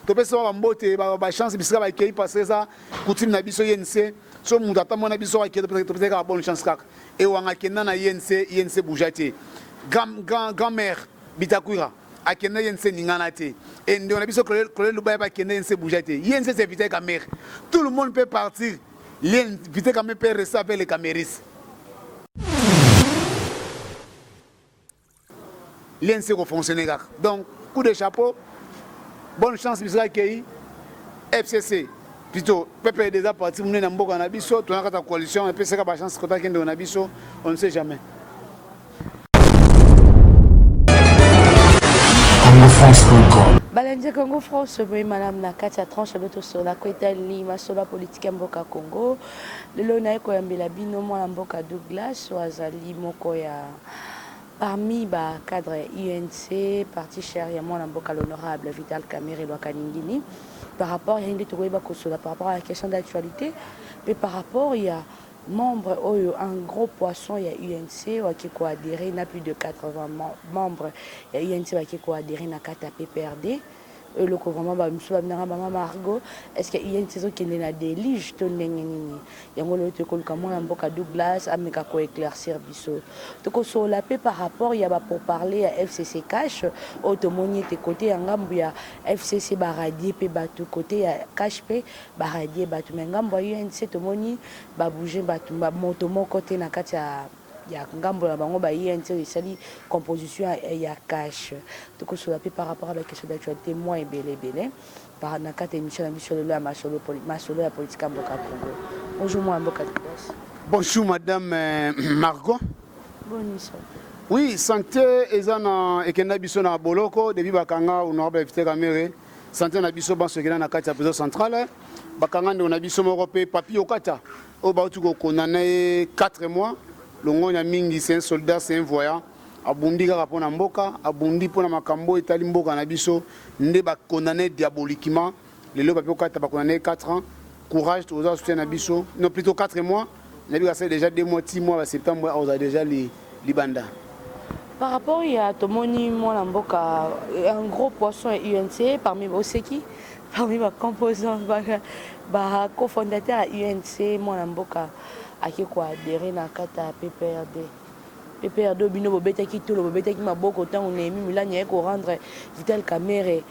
Topesi bango bambote, bachance bisika bakei parce que eza coutume na biso INC. So moto ata mona biso akei, topesaki kaka bonne chance kaka. Ewanga akenda na INC, INC bouja te. Grand, grand, grand mère Bitakwira akenda INC ningana te. Et ndeko na biso Claude Lubaya bakenda INC bouja te. INC c'est Vital Kamerhe. Tout le monde peut partir. Vital Kamerhe peut rester avec les Kameris. L'INC kofonctionne kaka. Donc coup de chapeau, bonne chance bisika akei. FCC plutôt PPRD eza parti monene na mboka na biso, tona kata coalition epesaka ba chance kota kende na biso, on ne sait jamais. congofrance.com. Balandi ya Congo France, boye malamu na kati ya tranche ya tosola ko etali masolo ya politiki ya mboka Congo. Lelo naye koyambela bino mwana mboka Douglas oyo azali moko ya parmi ba cadre ya UNC, parti cher ya mwana mboka l'honorable Vital Kamerhe Lwakaningini. Par rapport ya nde tokoyeba kosola par rapport à la question d'actualité pe par rapport ya membre oyo un gros poisson ya UNC oyo ake koadhérer na plus de 80 membres ya UNC bake koadhérer na kati ya PPRD. Eloko vraiment ba misusu babinaka mama Margot, est-ce que UNC ezokende na déluge to ndenge nini? Yango lelo tokoluka mwana mboka Douglas ameka ko éclaircir biso. Tokosola pe par rapport ya ba pourparlers ya FCC Cash oyo tomoni ete côté ya ngambu ya FCC ba radier pe bato, côté ya Cash pe ba radier bato, mais ngambu ya UNC tomoni ba bouger bato moto moko te na kati ya ya ngambo na bango ba UNC oyo esali composition ya Cash. Tokosola pe par rapport à ba question d'actualité mwa ebele ebele par na kati ya émission na biso lelo ya masolo masolo ya politique ya mboka Congo. Bonjour mwana mboka Douglas. Bonjour madame Margot. Bonne santé. Oui, santé eza na ekenda biso na boloko depuis bakanga honorable Vital Kamerhe. Santé na biso banso ekenda na kati ya prison centrale. Bakanga ndeko na biso moko pe Papi Okata oyo bauti kokondana ye 4 mois. Longonya mingi, c'est un soldat, c'est un voyant. Abundi kaka mpona mboka, abundi mpona makambo etali mboka na biso nde bakondane diaboliquement. Lelo Papi Okata bakondane 4 ans. Courage, toza soutien na biso. Non, plutôt 4 mois. Nabi kasali déjà 2 mois, 6 mois ba septembre oza déjà li libanda. Par rapport ya tomoni mwana mboka un gros poisson ya UNC parmi oseki parmi ba composants ba cofondateur ya UNC mwana mboka ake ko adhérer na kati ya PPRD. PPRD bino bobetaki tolo bobetaki maboko ntango Néhémie Milani aye ko rendre Vital Kamerhe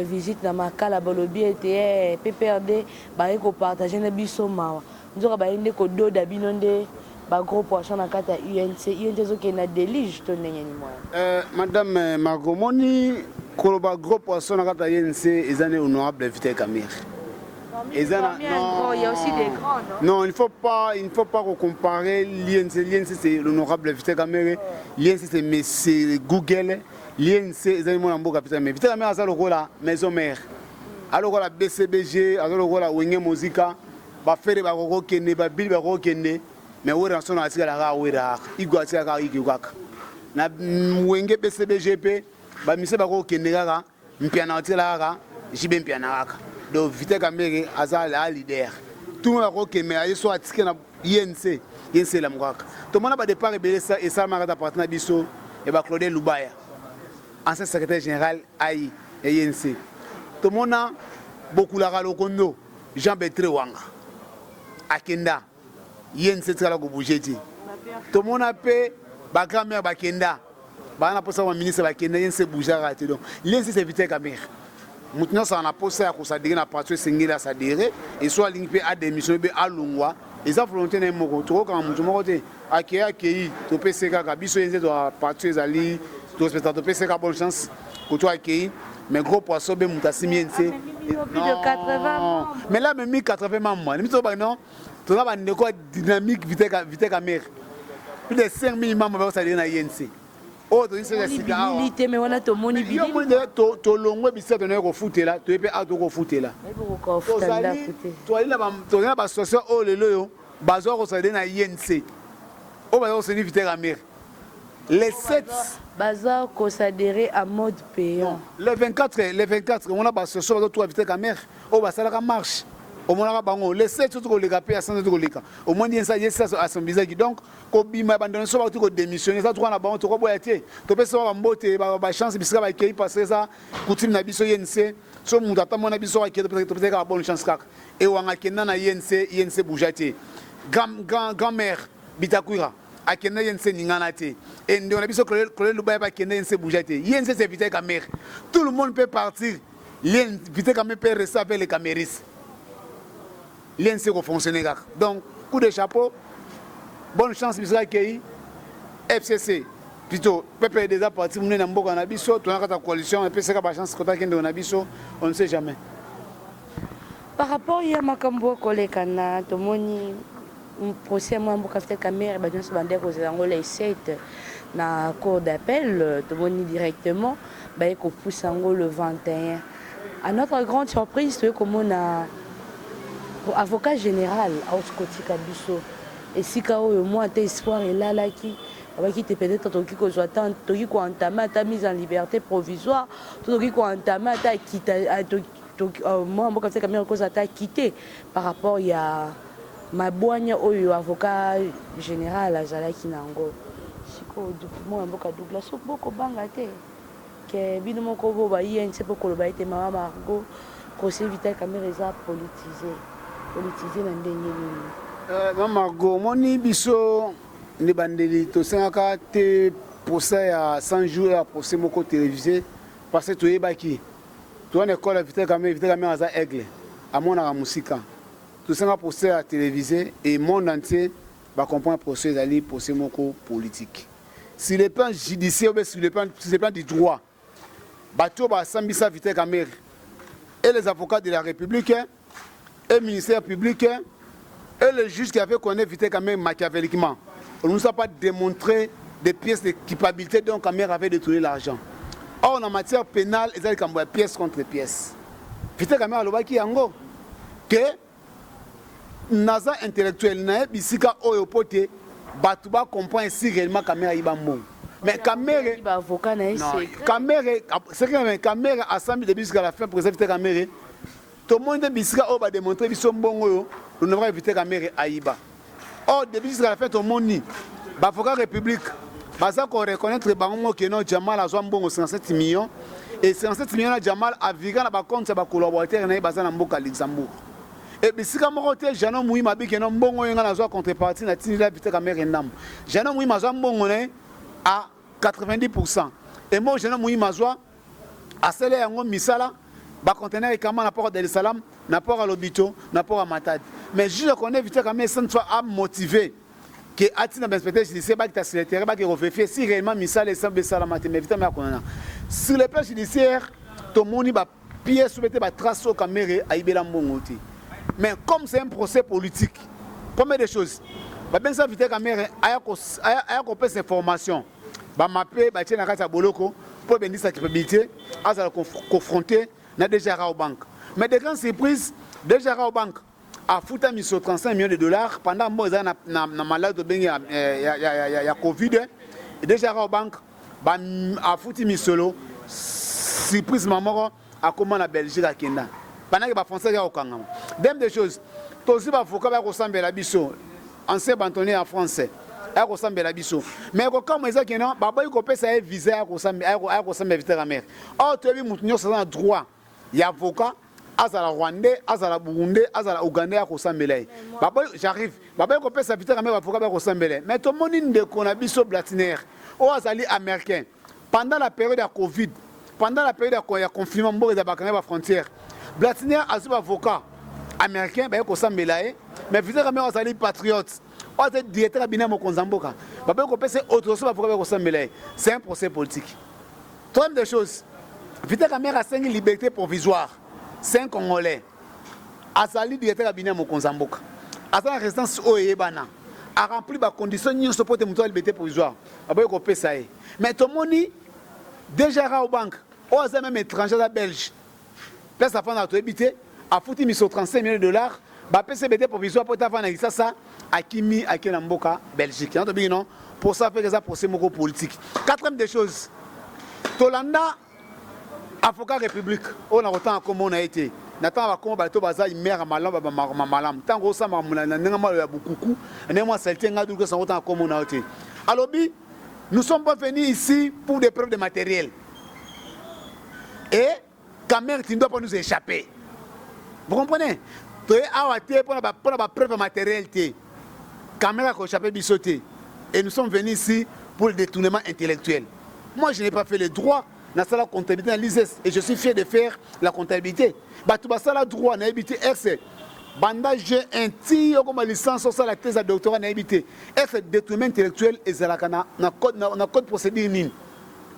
visite na Makala, balobi ete PPRD baye ko partager na biso mawa, nzoka baye nde kododa bino nde ba gros poisson na kati ya UNC. UNC ezokende na déluge to ndenge nini mwana? Madame Margot, moni koloba gros poisson na kati ya UNC eza ne honorable Vital Kamerhe. Eza na, non, il y a aussi des grands, non? Non, il ne faut pas comparer l'UNC. L'UNC c'est l'honorable Vital Kamerhe. L'UNC c'est monsieur Google. L'UNC ezali mwana mboka Vital Kamerhe. Vital Kamerhe aza lokola maison mère. Aza lokola BCBG, aza lokola Wenge Musica. Bafere bakokokende, babili bakokende, mais Wera nsono atikala kaka Wera kaka. Igo atikala kaka Igo kaka. Na Wenge BCBG pe bamise bakokende kaka, Mpiana atikala kaka JB Mpiana kaka. Donc Vital Kamerhe aza a leader. Tout le monde akokende, aye so atike na UNC, UNC elamu kaka. Tomona ba départ ebele esalamaka kaka parti na biso ya ba Claudel Lubaya, ancien secrétaire général AI ya UNC. Tomona Bokulaka Lokondo, Jean Bertrand Wanga akenda UNC etikala kobouger te. Tomona pe ba grand-mère bakenda, baa na posa ba ministre bakenda, UNC bougeaka te. Donc l'UNC c'est Vital Kamerhe. Moto nyonso aza na posa ya kosadere na parti esengeli asadere, e so alingi mpe adémissionne mpe alongwa, eza volonté na ye moko. Tokokanga moto moko te. Akei akei, topesi kaka biso ye nze to parti ezali torespecta, topesi kaka bonne chance koto akei. Mais gros poisson be moto asimi ye nse. Plus de 80 membres. Mais là même 80 membres ni biso ba non, toza bandeko ya dynamique Vital Kamerhe. Plus de 5000 membres bakosadere na UNC. Oyo tozwi ya sika awa. Te, mais wana tomoni bilili. Tolongwe bisika tonaye kofutela, toye mpe awa tokofutela. Tozali na baassociation oyo lelo oyo bazwa kosadere na UNC, oyo baza koseni Vital Kamerhe les 7 baza kosadere à mode payant. Le 24, le 24 wana baassociation bazotuka Vital Kamerhe oyo basalaka marche. Omonaka bango le 7 soki koleka mpe ya sanza koleka, omoni ye ye asombizaki. Donc kobima ya bandeko nyonso bauti kodémissionner, eza droit na bango, tokoboya te. Topesi bango bambote, bachance bisika bakei, parce que eza coutume na biso UNC. So moto ata mona biso akei, topesaki kaka bonne chance. Kaka ewanga akenda na UNC, UNC bouger te. Grand mère Bitakwira akende UNC, ningana te. E ndeko na biso Claude Lubaya bakende UNC, bouger te. UNC, c'est Vital Kamerhe. Tout le monde peut partir, Vital Kamerhe peut rester avec les kamerhistes, l'UNC kofonctionner kaka. Donc coup de chapeau, bonne chance bisika akei. FCC plutôt, peuple déjà parti monene na mboka na biso, tona kata coalition epesaka bachance kotaki ndeko na biso, on ne sait jamais. Par rapport ya makambo koleka na tomoni procès mwa mboka Vital Kamerhe, bato nyonso bandeki kozela yango le 7 na cour d'appel. Tomoni directement baye kopusa yango le 21. À notre grande surprise, toye komona avocat général auti kotika biso esika oyo mwa ata espoir elalaki, babaki te peut-être tokoki kozwa temps, tokoki koentamer ata mise en liberté provisoire, to tokoki koentamer ata akita mwa mboka Vital Kamerhe kozala ata akite par rapport ya mabwanya oyo avocat général azalaki na yango. Sikoyo, mwana mboka Douglas, soki bokobanga te ke bino moko bo ba UNC mpo koloba ete mama Margot, procès Vital Kamerhe eza politisé, politisé na ndenge nini? Mama Margot, omoni, biso nde bandeli tosengaka te procès ya 100 jours ya procès moko télévisé, parce que toyebaki toza na école ya Vital Kamerhe. Vital Kamerhe aza aigle, amonaka mosika. Tosenga procès ya télévisé et monde entier bacomprendre procès ezali procès moko politique. Sur le plan judiciaire ou bien sur le plan du droit, bato oyo basambisa Vital Kamerhe et les avocats de la République et ministère public et le juge qui avait condamné Vital Kamerhe machiavéliquement, on ne nous a pas démontré des pièces de culpabilité dont Kamerhe avait détourné l'argent. Or, en matière pénale, ezali likambo ya pièce contre pièce. Vital Kamerhe alobaki yango ke naza intellectuel, nayebi bisika oyo po te bato bacomprendre si réellement Kamerhe ayiba mbongo. Mais Kamerhe baavocat na ye secret. Kamerhe secret, Kamerhe asambi début jusqu'à la fin. Président Vital Kamerhe, tomoni te bisika oyo badémontre biso mbongo oyo l'honorable Vital Kamerhe ayiba. Or début jusqu'à la fin, tomoni baavocat République baza koreconnaître bango moko ke non, Jamal azwa mbongo 57 millions, et 57 millions na Jamal aviga na bacompte ya bacollaborateur na ye baza na mboka Luxembourg. E bisika moko te Jeannot Muhima abiki no mbongo oyo nga nazwa contrepartie na tindela Vital Kamerhe ndambo. Jeannot Muhima azwa mbongo na ye à 90 %. E mbongo Jeannot Muhima azwa, asala yango misala baconteneur ekama na port ya Dar es Salaam, na port ya Lobito, na port ya Matadi. Mais juge akondamné Vital Kamerhe sans fois amotivé ke atina bainspecteur judiciaire bakita sur le terrain, bake kovérifier si réellement misala esalama te. Mais Vital Kamerhe akondana sur le plan judiciaire, tomoni bapièce obe te, batrace oyo Kamerhe ayibela mbongo te. Mais comme c'est un procès politique, première des choses, babengisa Vital Kamerhe aya kopesa information, bamape batie na kati ya boloko mpo ebendisa culpabilité, azala confronté na DG Rawbank. Mais de grande surprise, DG Rawbank afuta miso 35 millions de dollars pendant mbongo eza na malade tobengi ya Covid. DG Rawbank afuti misolo, surprise ma moko akóma na Belgique, akenda pendant ke bafrançais ya kokangama. Deuxième des choses, tozwi baavocat baya kosambela biso, ancien bâtonnier ya français aya kosambela biso. Mais kokamwa eza kena baboyi kopesa ye visa aya kosambela Vital Kamerhe. Or toyebi motu nyonso aza na droit ya avocat, azala Rwandais, azala Burundais, azala Ougandais, ya kosambela ye. Baboyi, j'arrive, baboyi kopesa Vital Kamerhe baavocat baya kosambela ye. Mais tomoni ndeko na biso Blatner oyo azali Américain, pendant la période ya Covid, pendant la période ya confinement, mboka eza bakanga bafrontière, Blatner azwi baavocat américain baye kosambela ye. Mais Vital Kamerhe azali patriote, oyo azali directeur ya bina mokonzi ya mboka, baboyi kopesa autorisation baavocat baye kosambela ye. C'est un procès politique. Troisième des choses, Vital Kamerhe asengi liberté provisoire. C'est un Congolais, azali directeur ya bina mokonzi ya mboka, aza na résidence oyo eyebana, arempli bacondition nyonso mpo te moto ya liberté provisoire, baboyi kopesa ye. Mais tomoni DG Rawbank oyo aza même étranger, aza Belge, place afandaka toyebi te, afuti miso 35 millions de dollars, bapesi liberté provisoire mpo te afanda na Kinshasa, akimi, akei na mboka Belgique. Yango tobiki non, pour ça fait eza procès moko politique. Quatrième des choses, tolanda avocat République oyo na kotanga kombo na ye te. Na ntango bakoma bato baza humeur ya malamu, bamama malamu, ntango osala makambo na ndenge malo ya bukuku, ndenge mwa salite, ngai Douglas yango ntango komona yo te. Alobi: "Nous sommes pas venus ici pour des preuves de matériel et Kamerhe, tu ne dois pas nous échapper." Vous comprenez? Toye awa te mpona bapreuve matériel te, Kamerhe akoéchapper biso te, et nous sommes venus ici pour le détournement intellectuel. Moi, je n'ai pas fait le droit, nasala comptabilité na l'ISES et je suis fier de faire la comptabilité. Bato basala droit, nayebi te ex banda G1 ti okoma licence, osala thèse ya doctorat, nayebi te ex détournement intellectuel ezalaka na code procédure nini.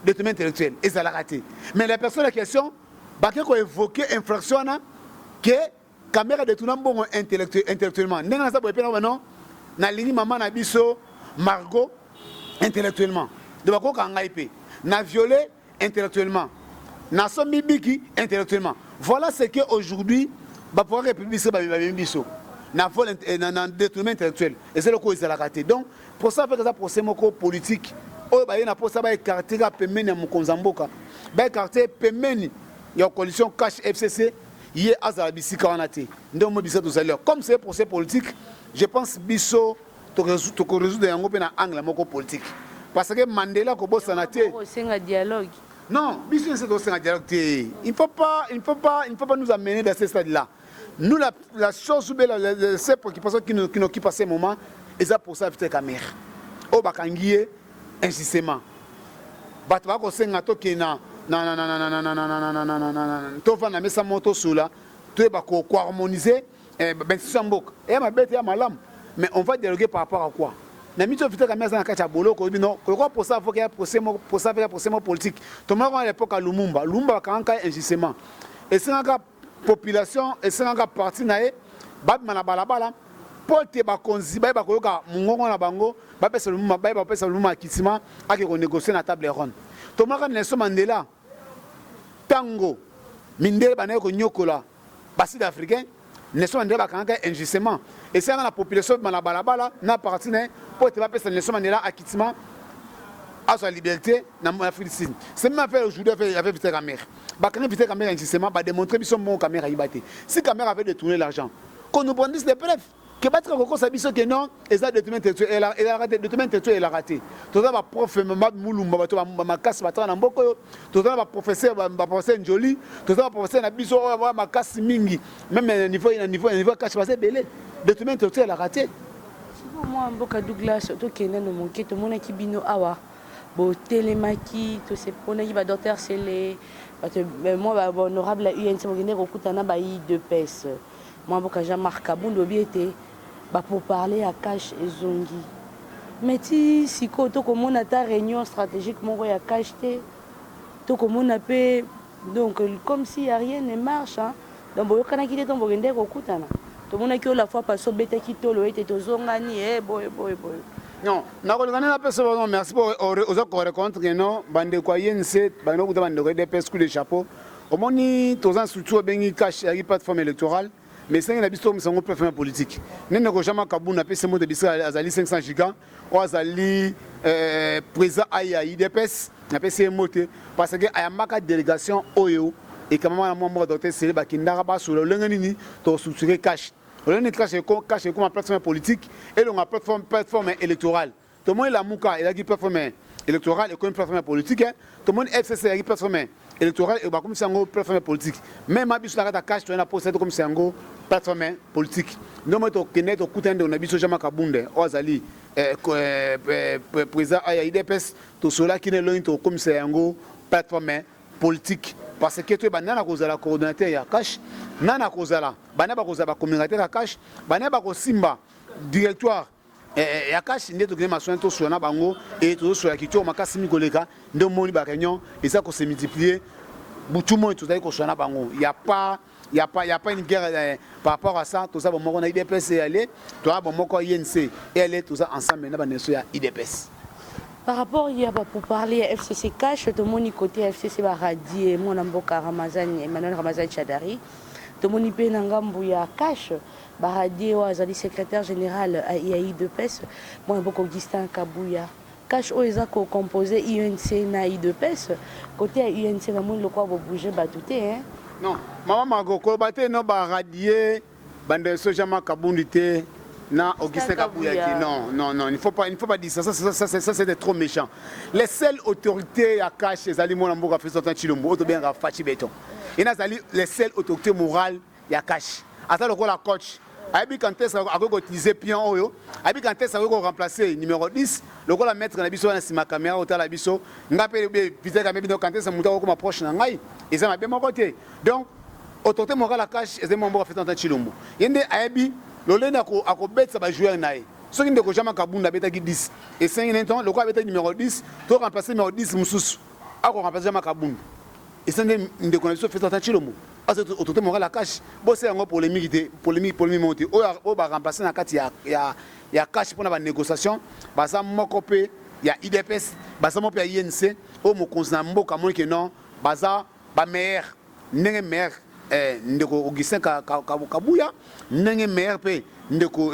Détournement intellectuel ezalaka te, mais la personne en question bake koévoke infraction wana ke Kamerhe détourna mbongo intellectuellement. Ndenge naza boye mpe na non, nalingi mama na biso Margot intellectuellement, de bakoka ngai mpe na violé intellectuellement, nasombi biki intellectuellement. Voilà ce que aujourd'hui baprocureur République biso babemi biso na vol, na détournement intellectuel. Eza eloko oyo ezalaka te. Donc procès afeke eza procès moko politique oyo baye na mposa baécarter kaka pembeni ya mokonzi ya mboka, baécarter pembeni ya coalition CACH FCC, ye azala bisika wana te. Nde omo biso tozali comme c'est procès politique, je pense biso tokorésoudre yango mpe na angle moko politique, parce que Mandela kobosana te. Osenga dialogue? Non, biso nyonso tosenga dialogue te. Il ne faut pas nous amener dans ce stade là. Nous, la chose ou bien la seule préoccupation qui nous occupe à ce moment eza pour ça Vital Kamerhe oyo bakangi ye injustement. Bato bakosenga tokende tovanda mesa moko, tosula, toyeba koharmoniser bainstitution ya mboka. Eya mabe te, ya malamu, mais on va dialoguer par rapport à quoi? Na miti oyo Vital Kamerhe aza na kati ya boloko, oyebi no lokola procès avoka ya procès moko, procès avec ya procès moko politique. Tomonaka wana l'époque ya Lumumba. Lumumba bakangaka ye injustement, esengaka population, esengaka parti na ye babima na balabala mpo te bakonzi bayeba koyoka mongongo na bango, bapesa Lumumba, bayeba bapesa Lumumba akitima, ake konégocier na table ronde. Tomonaka Nelson Mandela, ntango mindele bandaki konyokola basud africain, Nelson Mandela bakangaka injustement, esengaka na population bima na balabala na parti na ye mpo ete bapesa Nelson Mandela akitima, azwa liberté na Afrique du Sud. C'est même affaire aujourd'hui avec Vital Kamerhe. Bakangi Vital Kamerhe injustement, badémontre biso mbongo Kamerhe ayiba te. Si Kamerhe avait détourné l'argent, qu'on nous brandisse les preuves, ke batika kokosa biso ke non, eza détournement intellectuel. Ezalaka te, détournement intellectuel elaka te. Toza baprof Mulumba, bato makasi bataka na mboka oyo. Toza na baprofesseur, baprofesseur Njoli, toza baprofesseur na biso oyo makasi mingi, même na niveau CACH baza ebele. Détournement intellectuel elaka te. Mwa mboka Douglas, tokende no moke. Tomonaki bino awa botelemaki, toseponaki badocteur Sele, bato mwa bahonorable ya UNC, bokende kokutana ba UDPS. Mwa mboka Jean-Marc Kabund obi ete bapourparler ya CACH ezongi, mais ti sikoyo tokomona ata réunion stratégique moko ya CACH te, tokomona mpe. Donc comme si ya rien ne marche, hein? Donc boyokanaki te, to bokende kokutana, tomonaki oyo la fois passée obetaki tolo ete tozongani e boye boye boye. Non, nakolinga nde napesa bango merci mpo oza koreconnaître ke non, bandeko ya UNC bando kuta bandeko ya UDPS, coup de chapeau. Omoni, toza structure obengi CACH, eyaki plateforme électorale, mais esengi na biso tokomisa yango plateforme politique. Nde ndeko Jean-Marc Kabund apesi moto bisika azali 500 giga oyo azali président ai ya UDPS, napesi ye mote parce que ayambaka délégation oyo ekamama na mwa mboka docteur Sele, bakendaka basola olenge nini tostructure CACH, olenge nini CACH ekoma plateforme politique, elonga plateforme électorale. Tomoni Lamuka ezalaki plateforme électorale, ekomi plateforme politique. Tomoni FCC ezalaki plateforme électorale, bakomisa yango plateforme politique. Même biso na kati ya CACH toye na posa tokomisa yango plateforme politique. Nde moi tokende tokutani ndeko na biso Jean-Marc Kabund oyo azali président ya UDPS, tosolaki na elongi tokomisa yango plateforme politique, parce que toyeba nani akozala coordonnateur ya CACH, nani akozala, bana bakozala bacommunicateur ya CACH, bana bakosimba directoire ya CACH. Nde tokende masolo, tosola na bango e tozosola kitoko makasi mingi koleka. Nde omoni baréunion eza kose multiplier butu moi, tozali kosola na bango. Y a pas une guerre par rapport à ça. Toza bomoko na UDPS eyale, toza bomoko UNC eyale, toza ensemble na baneso ya UDPS. Par rapport ya bapourparler ya FCC CACH, tomoni côté ya FCC baradier mwana mboka Ramazani, Emmanuel Ramazani Shadary. Tomoni mpe na ngambu ya CACH baradier oyo azali secrétaire général ya UDPS, mwana mboka Augustin Kabuya. CACH oyo eza kocomposer UNC na UDPS, côté ya UNC namoni lokola bobouge bato te, hein? Non, mama Margot, koloba te no ba radier bandeko Jean-Marc Kabund te na Augustin Kabuya te. Non, non, non, il ne faut pas dire ça, ça, ça, ça, ça, ça c'était trop méchant. Les seules autorités ya CACH ezali mwana mboka Félix Antoine Tshilombo, oyo tobengaka Fatshi Béton. Ye nazali les seules autorités morales ya CACH. Aza lokola coach. Ayebi quand est-ce akoki koutiliser pion oyo, ayebi quand est-ce akoki koremplacer numéro 10, lokola maître na biso wana nsima caméra otala biso. Nga mpe Vital Kamerhe bino, quand est-ce moto akokoma proche na ngai, eza mabe moko te. Donc autorité morale ya CACH ezali mwa mboka Félix Antoine Tshilombo. Ye nde ayebi lolenge akobetisa bajoueur na ye. Soki ndeko Jean-Marc Kabund abetaki 10, esengi nini to lokola abetaki numéro 10, to remplacer numéro 10 mosusu akoremplacer Jean-Marc Kabund, esa nde ndeko na biso Félix Antoine Tshilombo aza autorité morale ya CACH. Bosala yango polémique te, polémique moko te. Oyo baremplace na kati ya CACH mpona banégociation, baza moko mpe ya UDPS, baza moko mpe ya UNC. Oyo mokonzi na mboka amoni ke non, baza bameilleur, ndenge meilleur ndeko Augustin Kabuya, ndenge meilleur mpe ndeko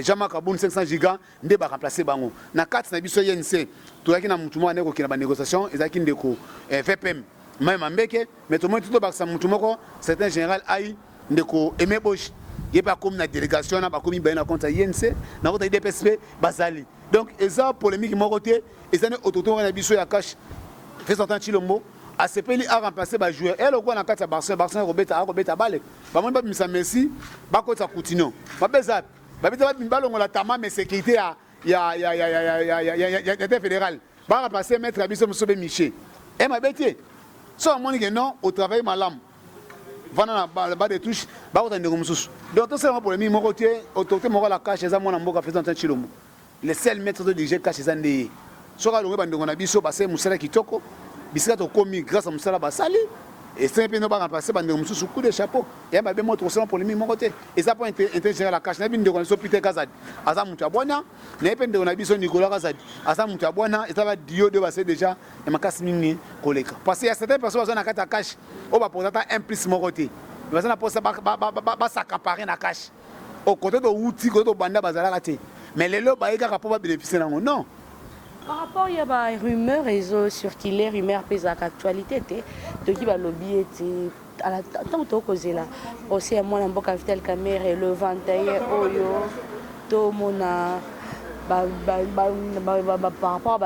Jean-Marc Kabund 500 giga, nde baremplace bango. Na kati na biso UNC, tozalaki na mutu moko ande kokende banégociation, ezalaki ndeko VPM Mayi Mambeke. Mais tomoni ti tobakisa mutu moko, certain général ai ndeko Aimé Boji, ye mpe akomi na délégation wana. Bakomi baye na compte ya UNC, na compte ya UDPS mpe bazali. Donc eza polémique moko te. Eza nde autorité moko na biso ya CACH, Félix Antoine Tshilombo, asepeli aremplace bajoueur e lokola na kati ya Barcelone. Barcelone akobeta bale, bamoni babimisa Messi, bakotisa Coutinho. Babeza babeta, balongola tamame sécurité ya fédéral, baremplace maître ya biso mosusu be Michel e mabe te. So amoni ke non, otravaille malamu, vanda na banc de touche, bakota ndeko mosusu. Donc tosalanga polémique moko te. Autorité moko la CACH eza mwana mboka Félix Antoine Tshilombo. Le seul maître de diriger CACH eza nde ye. Soki alongwe, bandeko na biso basali mosala kitoko. Bisika tokomi grâce ya mosala basali, esengi mpe no baremplace bandeko mosusu. Coup de chapeau ya mabe moko, tokosala polémique moko te. Eza mpo intérêt général ya CACH. Nayebi ndeko na biso Peter Kazadi aza moto ya bwana, nayebi mpe ndeko na biso Nicolas Kazadi aza moto ya bwana. Eza badio de basali déjà ya makasi mingi koleka, parce que ya certaines personnes baza na kati ya CACH oyo baporte ata un plus moko te, baza na mposa bas'accaparer na CACH. Okote towuti, kote tobanda, bazalaka te, mais lelo baye kaka mpo babénéficie nango. Non. Par rapport ya barumeur ezocircule, rumeur mpe ezalaka actualité te, toki balobi ete ntango tokozela procès ya mwana mboka Vital Kamerhe le 21 oyo, tomona par rapport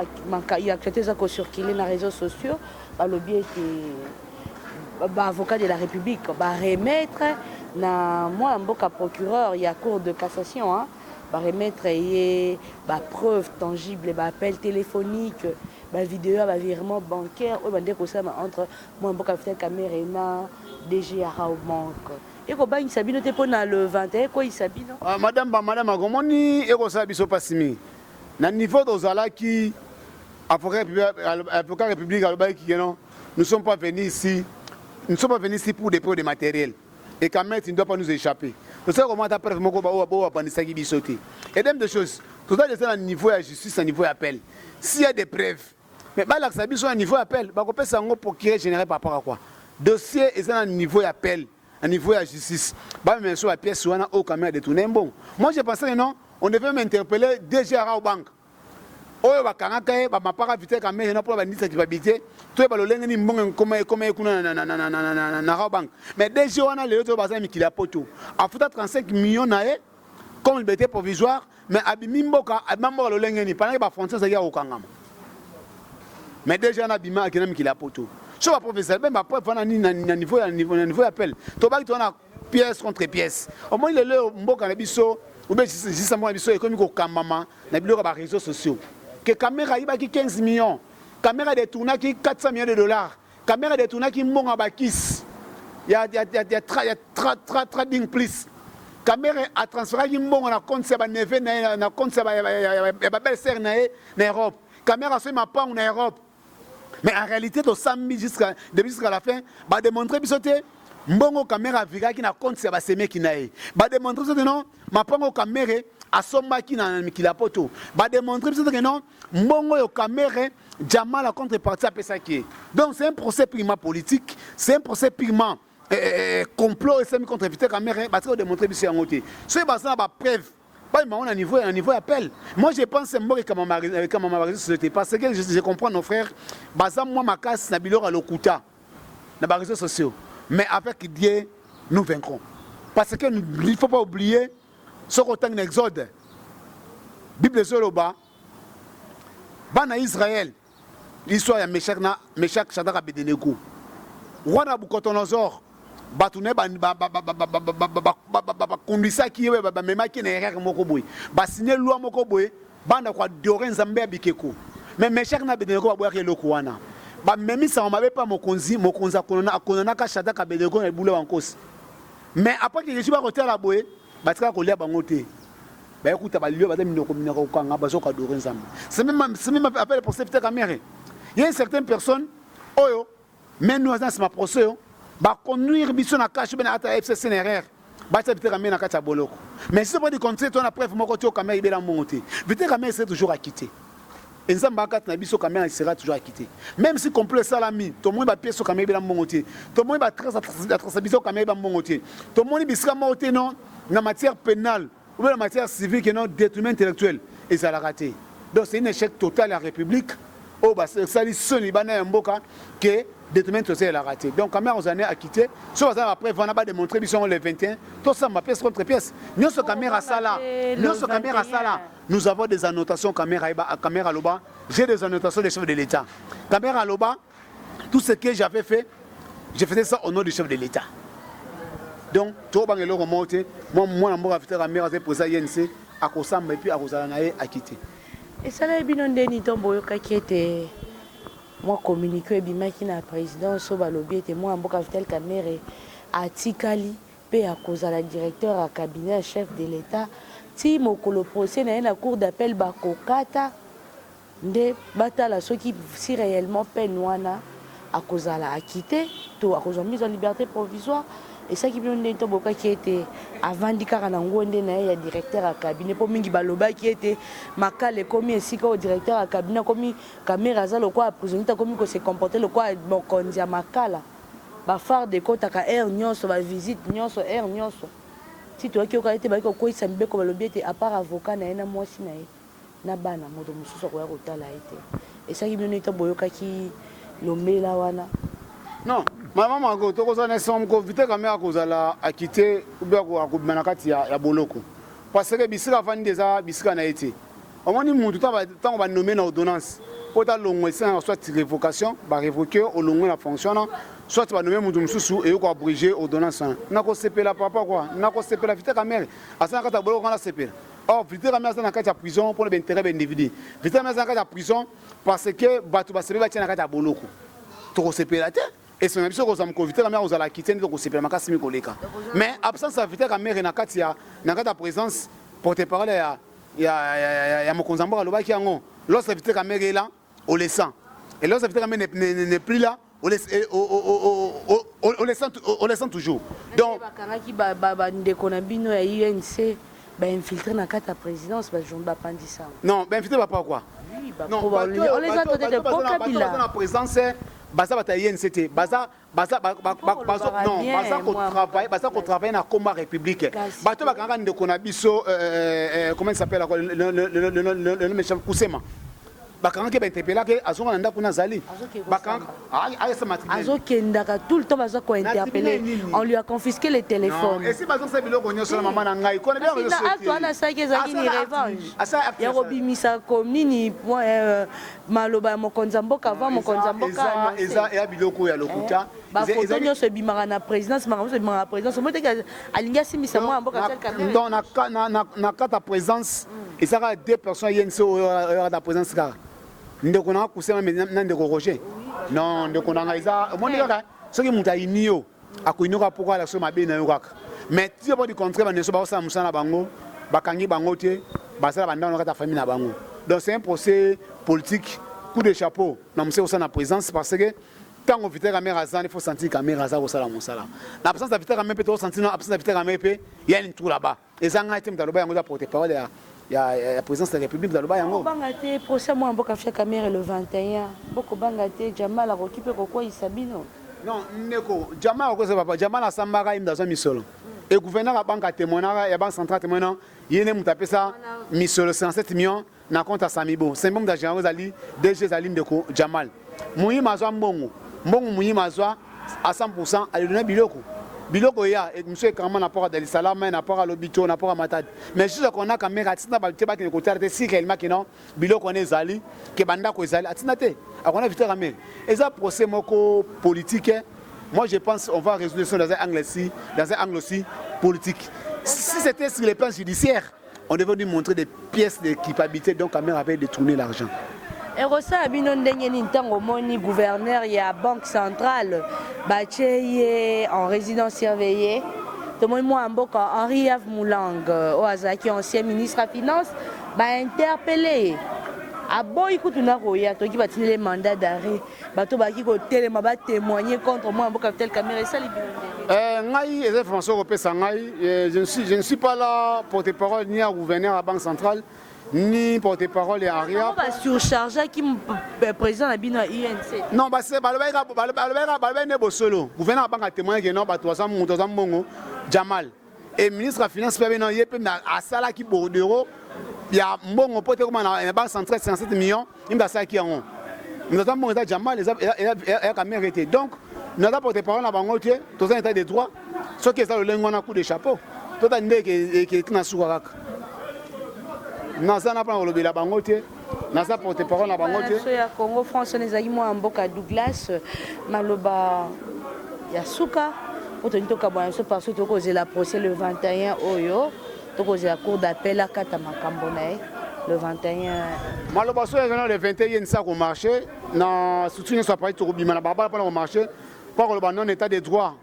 ya actualité eza kocircule na réseaux sociaux, balobi ete baavocat de la République baremettre na mwana mboka procureur ya Cour de cassation, hein, baremettre ye bapreuve tangible, baappel téléphonique, bavideo ya bavirement bancaire oyo bande kosalama entre mwana mboka Vital Kamerhe na DG ya Rawbank. Ekobangisa bino te mpona le 21 ekoyisa bino? Ah, madame, bamadame akomoni, ekosala biso mpasi mingi na niveau tozalaki. Avocat république alobaki ke non, nous sommes pas venus ici, nous sommes pas venus ici pour des preuves de matériel et quand même tu ne dois pas nous échapper. Tosala komata ata preuve moko oyo babandisaki biso te. Et deuxième des choses, toza déjà na niveau ya justice, na niveau ya appel. S'il y a des preuves, mais balakisa biso na niveau ya appel. Bakopesa yango procureur général par rapport à quoi? Dossier eza na niveau ya appel, na niveau ya justice. Bamema so bapièce wana oyo Kamerhe détourné mbongo. Moi, je pensais que non, on devait m'interpeller DG ya Rawbank oyo bakangaka ye, bamapaka Vital Kamerhe na mpona bandisa culpabilité. Toyeba lolenge nini mbongo ekoma ye kuna na Rawbank. Mais DG wana lelo toyo baza na mikili ya poto, afuta 35 millions na ye comme liberté provisoire, mais abimi mboka. Abima mboka lolenge nini pendant ke bafrontière ezalaki ya kokangama? Mais DG wana abima, akenda mikili ya poto. So baprofesseur mpe bapreuve wana nini na niveau ya appel, tobaki towana pièce contre pièce. Omoni lelo mboka na biso ube justice, mboka na biso ekomi kokambama na biloko ya baréseaux sociaux, ke Kamerhe ayibaki 15 millions, Kamerhe détournaki 400 millions de dollars, Kamerhe détournaki mbongo ya bakisi ya trading plus, Kamerhe atransféraki mbongo na compte ya baneveu na ye, na compte ya babelle-sœur na ye na Europe, Kamerhe asomi mapangu na Europe. Mais en réalité, tosambi jusqu'à depuis jusqu'à la fin, badémontre biso te mbongo Kamerhe aviraki na compte ya basemeki na ye. Badémontre biso te non, mapango Kamerhe asombaki na mikili ya poto. Badémontre biso te ke non, mbongo oyo Kamerhe Jamal la contrepartie apesaki ye. Donc c'est un procès purement politique, c'est un procès purement complot esami contre Vital Kamerhe. Batika kodémontre biso yango te. Soki baza na bapreuve, bango na niveau appel. Moi, je pense mboka ekamama baréseaux sociaux, parce que je comprends nos frères baza mwa makasi na biloko ya lokuta na baréseaux sociaux. Mais avec Dieu, nous vaincrons. Parce que il ne faut pas oublier ce qu'on na Exode. Bible ezoloba bana Israël, l'histoire ya Meshach na Meshach, Shadrach, Abednego. Roi Nabucodonosor, bato na ye bakundisaki ye, bamemaki na erreur moko boye, basigné loi moko boye, banda koadorer nzambe ya bikeko. Mais Meshach na Abednego baboyaki eloko wana, bamemisaka mabe mpa mokonzi. Mokonzi akonanaka Shadrach, Abednego na libulu ya bankosi. Mais après que Jésus bakotala boye, batikaka kolia bango te, bayakuta balio baza minoko minoko kokanga, bazokoadorer nzambe. C'est même après le procès Vital Kamerhe, il y a une certaine personne oyo même nous aza na nsima procès oyo baconduire biso na kashe bena ata FCCNRR, batia Vital Kamerhe na kati ya boloko. Mais si du contraire to na preuve moko te, Kamerhe ibela mbongo te, Vital Kamerhe serait toujours acquitté. Nzambe akati na biso, Kamerhe sera toujours acquitté. Même si complot esalami, tomoni bapièces oyo Kamerhe ebela mbongo te, tomoni batrace ya traçabilité oyo Kamerhe eba mbongo te, tomoni bisika moko te non na matière pénale ou bien na matière civile que non, détournement intellectuel ezalaka te. Donc c'est un échec total ya République oyo basali soni bana ya mboka ke détournement intellectuel ezalaka te. Donc Kamerhe ozala ne acquitté. So baza na bapreuve wana, badémontre biso yango le 21, tosamba pièce contre pièce. Nyonso Kamerhe asala, nyonso Kamerhe asala, nous avons des annotations. Kamerhe, Kamerhe aloba: «J'ai des annotations des chefs de l'État.» Kamerhe aloba: «Tout ce que j'avais fait, je faisais ça au nom du chef de l'État.» Donc tobanga eloko moko te. Mwana mboka Vital Kamerhe aza président UNC, akosamba et puis akozala na ye acquitté. Esalaki bino ndeni ntombo oyokaki ete mwa communiqué ebimaki na présidence oyo balobi ete mwana mboka Vital Kamerhe atikali mpe akozala directeur ya cabinet ya chef de l'État ti mokolo procès na ye na cour d'appel bakokata, nde batala soki si réellement peine wana akozala acquitté to akozwa mise en liberté provisoire? Esalaki bino ndenge to bokaki ete avandi kaka na ngo nde na ye ya directeur ya cabinet? Mpo mingi balobaki ete Makala ekomi esika oyo directeur ya cabinet akomi, Kamerhe aza lokola prisonnier te, akomi kose comporter lokola mokonzi ya Makala. Bafarde ekɔtaka heure nyonso, bavisite nyonso, heure nyonso. Ti toyaki yoka ete bayaki kokweyisa mibeko, balobi ete à part avocat na ye na mwasi na ye na bana, moto mosusu akoya kotala ye te. Esalaki bino nini to boyokaki lombela wana? Non, mama Mako, tokozala na esengo moko Vital Kamerhe akozala acquitté ou bien akobima na kati ya boloko, parce que bisika avandi eza bisika na ye te. Omoni, mutu ntango banome na ordonnance mpo talongwa, esengaka soit révocation, barévoke, olongwe na fonction wana, soit banome mutu mosusu eyoki koabroger ordonnance wana. Nakosepela papa kwa nakosepela Vital Kamerhe aza na kati ya boloko, wana sepela. Or Vital Kamerhe aza na kati ya prison mpona baintérêt baindividu. Vital Kamerhe aza na kati ya prison parce que bato basepeli batia na kati ya boloko. Tokosepela te, esengo na biso kozwa mokolo Vital Kamerhe kozala acquitté nde tokosepela makasi mingi koleka. Mais absence ya Vital Kamerhe na kati ya présence, porte parole ya mokonzi ya mboka alobaki yango: lorsque Vital Kamerhe est là, on le sent, et lorsque Vital Kamerhe n'est plus là, on le sent toujours. Donc bakangaki bandeko na bino ya UNC, bainfiltré na kati ya présidence, bapandisa. Non, bainfiltré bapa quoi? Non, on les a baza na présence, baza bato ya UNC te, baza non, baza kotravaille na komba République. Bato bakangaka ndeko na biso, comment il s'appelle, le nom, Kusema, bakangaki, bainterpelaki, azonga na ndako na azali. Azokendaka tout le temps, baza kointerpeller, on lui a confisqué les téléphones. Esi bazongisa biloko nyonso na mama na ngai. Acte wana asalaki ezalaki ni revanche ya kobimisa nini, maloba ya mokonzi ya mboka avant mokonzi ya mboka. Eza ya biloko ya lokuta. Bafoto nyonso ebimaka na présidence, makambo nyonso ebimaka na présidence, omoi teke alingi asimbisa mwana mboka. Donc na kati ya présence ezaka deux personnes UNC oyo na présence, kaka ndeko nanga Kusema na ndeko Roger. Non, ndeko nanga, eza omoni kaka soki moto ayini yo, akoyini yo kaka mpo kala so mabe na yo kaka. Mais ti po du contraire, bandeso bakosala mosala na bango, bakangi bango te, basala bandako na kati ya famille na bango. Donc c'est un procès politique. Coup de chapeau na mosala kosala na présence, parce que ntango Vital Kamerhe aza, il faut sentir Kamerhe aza kosala mosala. Na absence ya Vital Kamerhe mpe tokosentir na absence ya Vital Kamerhe mpe ya nini tout là-bas. Eza ngai te moto aloba yango, eza porte parole ya présidence de la République moto aloba yango. Bokobanga te procès mwana mboka Vital Kamerhe le 21, bokobanga te Jamal akoki mpe kokweyisa bino? Non, ndeko, Jamal akokweyisa papa. Jamal asambaka, ye moto azwa misolo e gouverneur ya banque atémoinaka, ya banque centrale atémoinant, ye nde moto apesa misolo 57 millions na compte ya Samibo. Samibo moto agérango, ezali DG, ezali ndeko Jamal. Muyima azwa mbongo, mbongo Muyima azwa À 100 alelona biloko. Biloko ya mosu ekangama na port ya Dar es Salaam, na port ya Lobito, na port ya Matadi. Mais juste kona Kamerhe atinda bato te bakende kotala te si réellement ke non, biloko wana ezali, ke bandako ezali. Atinda te. Akona Vital Kamerhe, eza procès moko politique. Moi, je pense on va résoudre ça dans un angle aussi, dans un angle aussi politique. Si c'était sur le plan judiciaire, on devait lui montrer des pièces de culpabilité. Donc Kamerhe avait détourné l'argent. Ekosala bino ndenge nini ntango omoni gouverneur ya Banque centrale batie ye en résidence surveillée? Tomoni mwana mboka Henri Yves Moulang, oyo azalaki ancien ministre ya Finance, bainterpeller ye, aboyi kutu na koya. Toki batindeli mandat d'arrêt. Bato bazalaki kotelema batémoigner contre mwana mboka Vital Kamerhe. Esali bino ndenge? Ngai, eza information kopesa ngai. Je ne suis pas là porte-parole ni ya gouverneur ya Banque centrale, ni porte-parole ya Aria. Basurchargeaki président na bino ya UNC. Non, balobaki nde bosolo. Gouverneur ya banque atémoigne ke non, bato baza, moto aza mbongo Jamal et ministre ya Finance mpe abe non, ye mpe asalaki bordereau ya mbongo mpo te koma na Banque centrale 57 millions. Ye mpe asalaki yango. Moto aza mbongo eza Jamal, eza Kamerhe te. Donc naza porte parole na bango te. Toza na état de droit. Soki eza lolenge wana, coup de chapeau. Tota nde ekeki na suka kaka. Naza na mpona kolobela bango te, naza porte parole na bango te. So ya Congo France wana ezalaki mwana mboka Douglas. Maloba ya suka po tolingi tokabwana biso, parce que tokozela procès le 21 oyo, tokozela cour d'appel akata makambo na ye le 21. Maloba so ezana le 21, ye nisa komarcher na structure nyonso ya parti. Tokobima na balabala mpona komarcher, mpo koloba non état de droit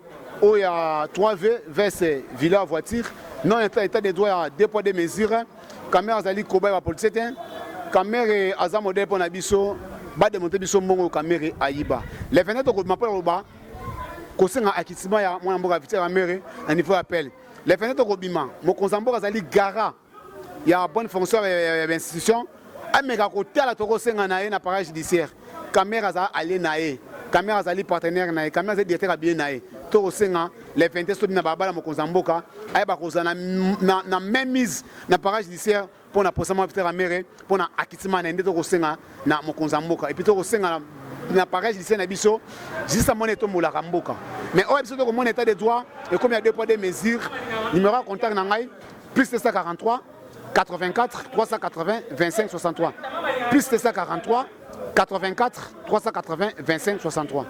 oyo ya 3V vs villa voiture, non état de droit ya deux poids deux mesures. Kamerhe azali koba ya bapoliticien te. Kamerhe aza modèle mpo na biso. Badémontre biso mbongo Kamerhe ayiba. Le 21 tokobima mpo na koloba, kosenga acquittement ya mwana mboka Vital Kamerhe na niveau ya appel. Le 21 tokobima. Mokonzi ya mboka azali garant ya bonne fonction ya bainstitution, ameka kotala. Tokosenga na ye na appareil judiciaire. Kamerhe azala allié na ye, Kamerhe azali partenaire na ye, Kamerhe azali directeur ya bien na ye. Tokosenga le 21 sobi na balabala, mokonzi ya mboka ayeba kozala na même mise na appareil judiciaire mpo na procès mwa Vital Kamerhe, mpo na acquittement na ye. Nde tokosenga na mokonzi ya mboka. Et puis tokosenga na appareil judiciaire na biso, justice amoni etombolaka mboka. Mais oyo biso tokomona état de droit ekomi ya deux poids deux mesures. Numéro ya contact na ngai: plus 243 84 380 25 63, plus 243 84 380 25 63.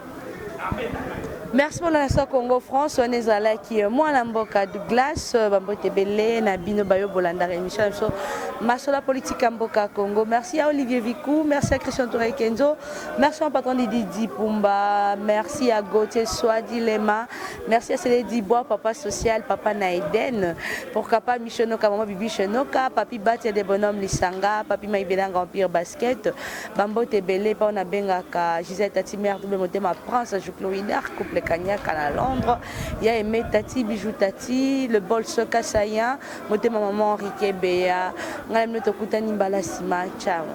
Merci mpona na Congo France wana ezalaki mwana mboka Douglas. Bambote ebele na bino bayo bolandaka émission na biso Masolo politique ya mboka Congo. Merci à Olivier Vicou, merci à Christian Touré Kenzo, merci à patron Didi Pumba, merci à Gauthier Swadi Lema, merci à Célé Dibois, papa social, papa Naiden, pourquoi pas Michenoka, maman Bibi Chenoka, papi Batia des bonhommes Lisanga, papi Maïbelanga Empire Basket. Bambote ebele mpa na bengaka Gisèle Tati, mère double motema, Prince Jucloïdar, couple Kanyaka na Londres, ya Aimé Tati, Bijou Tati, le Bolso Kasayen, motema maman Henrique Beya. Ngai bino tokutani mbala nsima. Ciao.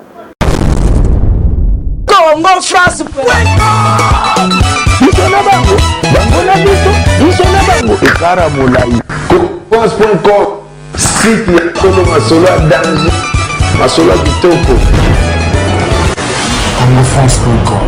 Congo France. Biso na bango, bango na biso, biso na bango, ekara molai. France.com, site ya solo, masolo ya danger, masolo ya kitoko. congofrance.com.